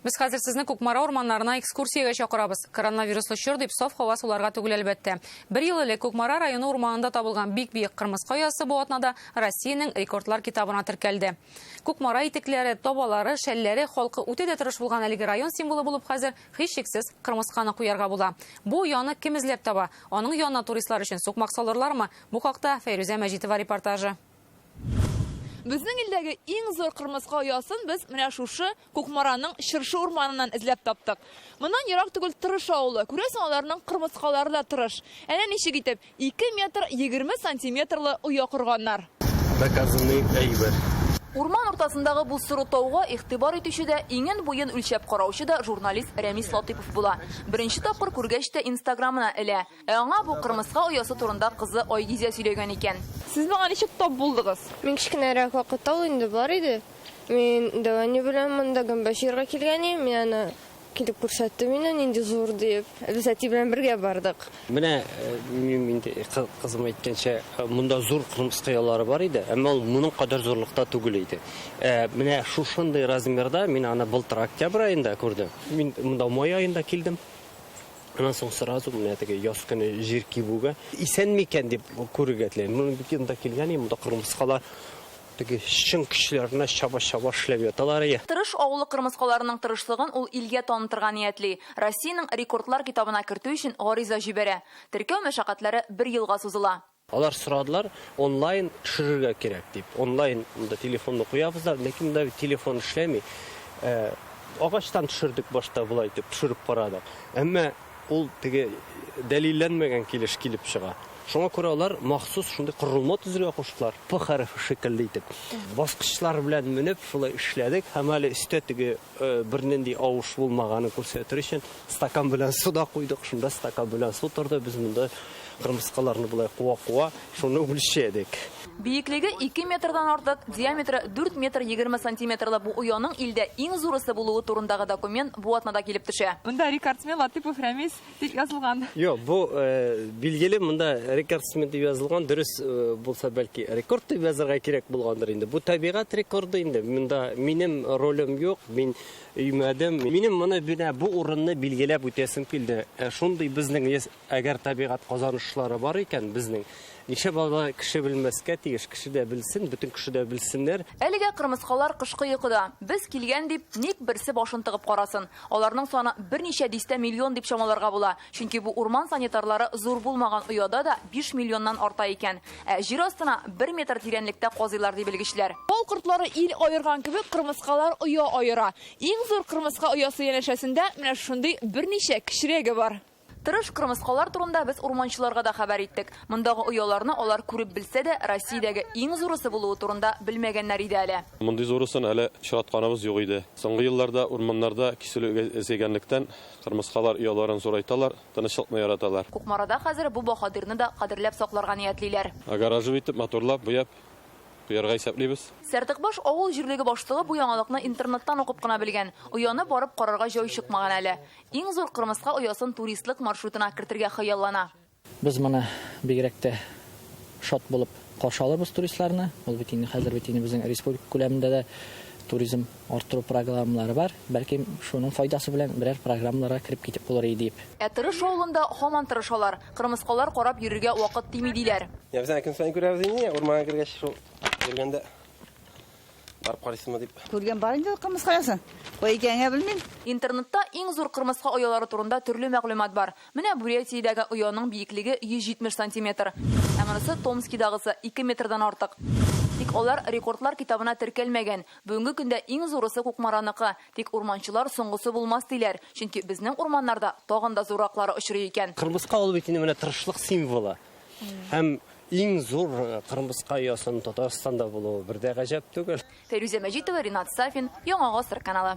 Без хәзер сезне Кукмара урманнарына экскурсиягә чакырабыз. Коронавируслы чор дип саф һава суларга түгел, әлбәттә. Бер ел элек Кукмара районы урманында табылган бик биек кырмыска оясы бу атнада Россиянең рекордлар китабына теркәлде. Кукмара итекләре, табалары, шәлләре, халкы үтә дә тырыш булган әлеге район символы булып хәзер һичшиксез кырмысканы куярга була. Бу ояны кем эзләп таба? Аның янына туристлар өчен сукмак салырлармы? Бу хакта Фәйрүзә Мәҗитова репортажы. Безнең илдәге иң зур кырмыска оясын без менә шушы Кукмараның чыршы урманыннан эзләп таптык. Моннан ерак түгел Тырыш авылы. Күрәсең, аларның кырмыскалары да тырыш. Әнә ничек итеп 2 метр 20 сантиметрлы оя корганнар. Доказанный әйбер. Урман уртасындагы бу соры тауга игътибар итүче дә, иңен-буен үлчәп караучы да журналист Рәмис Латыйпов була. Беренче тапкыр күргәч тә инстаграмына элә. Ә аңа бу кырмыска оясы турында кызы Айгизә сөйләгән икән. Сез моңа ничек тап булдыгыз? Мин кечкенәрәк вакытта ул инде бар иде. Мин дәү әни белән монда гөмбә җыярга килгән идем. Мин аны килеп күрсәтте мине, нинди зур диеп. Без әти белән бергә бардык. Менә минем инде кызым әйткәнчә, монда зур кырмыска оялары бар иде, әмма ул моның кадәр зурлыкта түгел иде. Менә шушындый размерда мин аны былтыр октябрь аенда күрдем. Мин монда май аенда килдем. Аннан соң сразу менә теге яз көне җир кибүгә исән микән дип күрергә теләдем. Моны бит монда килгән идем, монда кырмыскалар теге чын көчләренә чаба-чаба эшләп яталар иде. Тырыш авылы кырмыскаларының тырышлыгын ул илгә танытырга ниятли. Россиянең рекордлар китабына кертү өчен гариза җибәрә. Теркәү мәшәкатьләре бер елга сузыла. Алар сорадылар, онлайн төшерергә кирәк дип. Онлайн монда телефонны куябыз да, ләкин монда бит телефон эшләми. Э, агачтан төшердек башта болай итеп, төшереп карадык. Әмма ул теге дәлилләнмәгән килеш килеп чыга. Шуңа күрә алар махсус шундый корылма төзергә куштылар, П хәрефе шикелле итеп. Баскычлар белән менеп шулай эшләдек һәм әле өстә теге э, бернинди авыш булмаганын күрсәтер өчен стакан белән су да куйдык. Шунда стакан белән су торды. Без монда кырмыскаларны болай куа-куа шуны үлчәдек. Биеклеге 2 метрдан артык, диаметры 4 метр 20 сантиметрлы бу ояның илдә иң зурысы булуы турындагы документ бу атнада килеп төшә. Монда рекордсмен Латыпов Рәмис дип язылган. Юк, бу э, билгеле монда рекордсмен дип язылган, дөрес э, булса бәлки рекорд дип язарга кирәк булгандыр инде. Бу табигать рекорды инде. Монда минем ролем юк, мин өймәдем. Минем моны менә бу урынны билгеләп үтәсем килде. Э, шундый безнең әгәр табигать казанышлары бар икән безнең, нишләп алай кеше белмәскә тиеш, кеше дә белсен, бөтен кеше дә белсеннәр. Әлегә кырмыскалар кышкы йокыда. Без килгән дип, ник берсе башын тыгып карасын. Аларның саны берничә дистә миллион дип чамаларга була. Чөнки бу урман санитарлары зур булмаган ояда да 5 миллионнан арта икән. Ә җир астына бер метр тирәнлектә казыйлар, ди белгечләр. Бал кортлары ил аерган кебек, кырмыскалар оя аера. Иң зур кырмыска оясы янәшәсендә менә шушындый берничә кечерәге бар. Тырыш кырмыскалар турында без урманчыларга да хәбәр иттек. Мондагы ояларны алар күреп белсә дә, Россиядәге иң зурысы булуы турында белмәгәннәр иде әле. Мондый зурысын әле очратканыбыз юк иде. Соңгы елларда урманнарда киселү әзәйгәнлектән, кырмыскалар ояларын зурайталар, тынычлыкны яраталар. Кукмарада хәзер бу баһадирны да кадерләп сакларга ниятлиләр. Огораживать итеп, матурлап, буяп куярга исәплибез. Сәртекбаш авыл җирлеге башлыгы бу яңалыкны интернеттан укып кына белгән. Ояны барып карарга җай чыкмаган әле. Иң зур кырмыска оясын туристлык маршрутына кертергә хыяллана. Без моны бигрәк тә шат булып каршы алырбыз туристларны. Ул бит инде хәзер бит инде безнең республика күләмендә дә туризм арттыру программалары бар. Бәлки шуның файдасы белән берәр программаларга кереп китеп булыр иде дип. Ә Тырыш авылында һаман тырышалар. Кырмыскалар карап йөрергә вакыт тими диләр. Менә без аны көн саен күрәбез инде, урманга кергәч шул йөргәндә. Барып карыйсызмы дип. Күргән бар инде кырмыска оясын. Кая икәнен генә белмим. Интернетта иң зур кырмыска оялары турында төрле мәгълүмат бар. Менә Бурятиядәге ояның биеклеге 170 сантиметр. Ә монысы Томскидагысы, 2 метрдан артык. Тик алар рекордлар китабына теркәлмәгән. Бүгенге көндә иң зурысы Кукмараныкы. Тик урманчылар соңгысы булмас диләр. Чөнки безнең урманнарда тагын да зурраклары очрый икән. Кырмыска ул бит инде менә тырышлык символы. Һәм иң зур кырмыска оясының Татарстанда булуы бер дә гаҗәп түгел. Фәйрүзә Мәҗитова, Ринат Сафин, Яңа Гасыр каналы.